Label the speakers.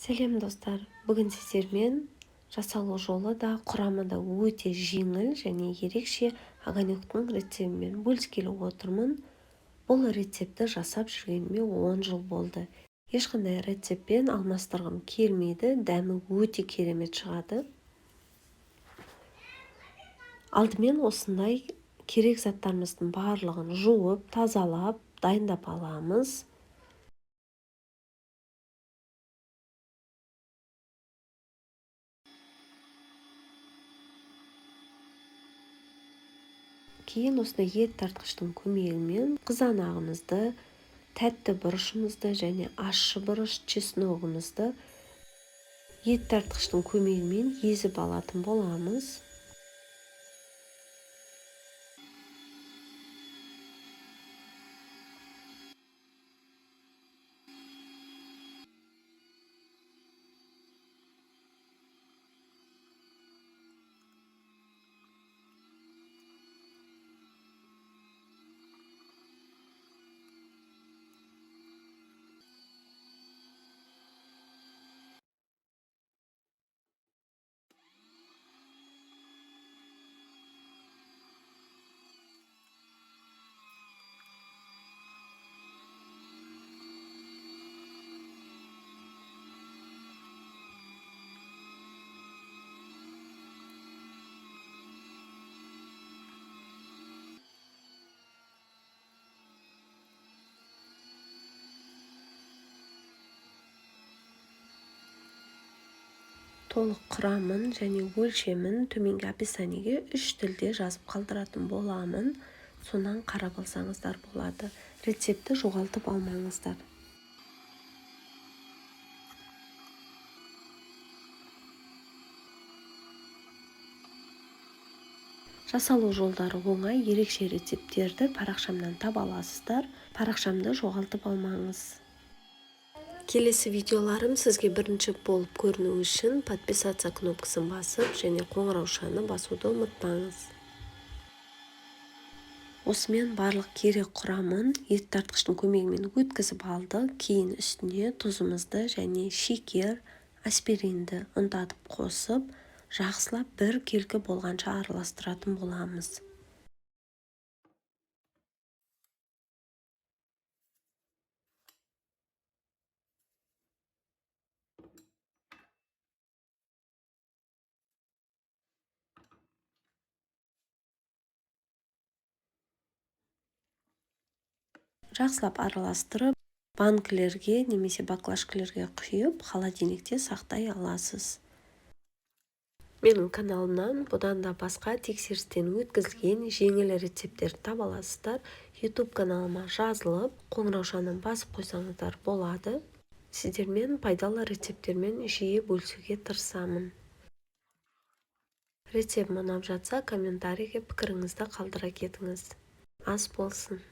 Speaker 1: Сәлем, достар! Бүгін сіздермен жасалу жолы да, құрамы да өте жеңіл және ерекше огонектің рецептімен бөліскелі отырмын. Бұл рецептті жасап жүргеніме 10 жыл болды. Ешқандай рецептпен алмастырғым келмейді, дәмі өте керемет шығады. Алдымен осындай керек заттарымыздың барлығын жуып, тазалап, дайындап аламыз. Кейін осындай ет тартқыштың көмегімен қызанағымызды, тәтті бұрышымызды және ащы бұрыш, чесногымызды ет тартқыштың көмегімен езіп алатын боламыз. Толық құрамын және өлшемін төменгі описаниеге 3 тілде жазып қалдыратын боламын. Сонан қарап алсаңыздар болады. Рецептті жоғалтып алмаңыздар. Жасалу жолдары оңай, ерекше рецепттерді парақшамнан таба аласыздар. Парақшамды жоғалтып алмаңыз. Келесі видеоларым сізге бірінші болып көріну үшін подписаться кнопкасын басып және қоңыраушаны басуды ұмытпаңыз. Осымен барлық керек құрамын ет тартқыштың көмегімен өткізіп алдық. Кейін үстіне тұзымызды және шекер, аспиринді ұнтатып қосып, жақсылап бір келкі болғанша араластыратын боламыз. Жақсылап араластырып, банкілерге немесе баклажкілерге құйып, холодильникте сақтай аласыз. Менің каналымнан бұдан да басқа тексерістен өткізілген жеңіл рецепттерді таба аласыздар. YouTube каналыма жазылып, қоңыраушаны басып қойсаңыздар болады. Сіздермен пайдалы рецепттермен жиі бөлісуге тырысамын. Рецептім ұнап жатса, комментарийге пікіріңізді қалдыра кетіңіз. Ас болсын.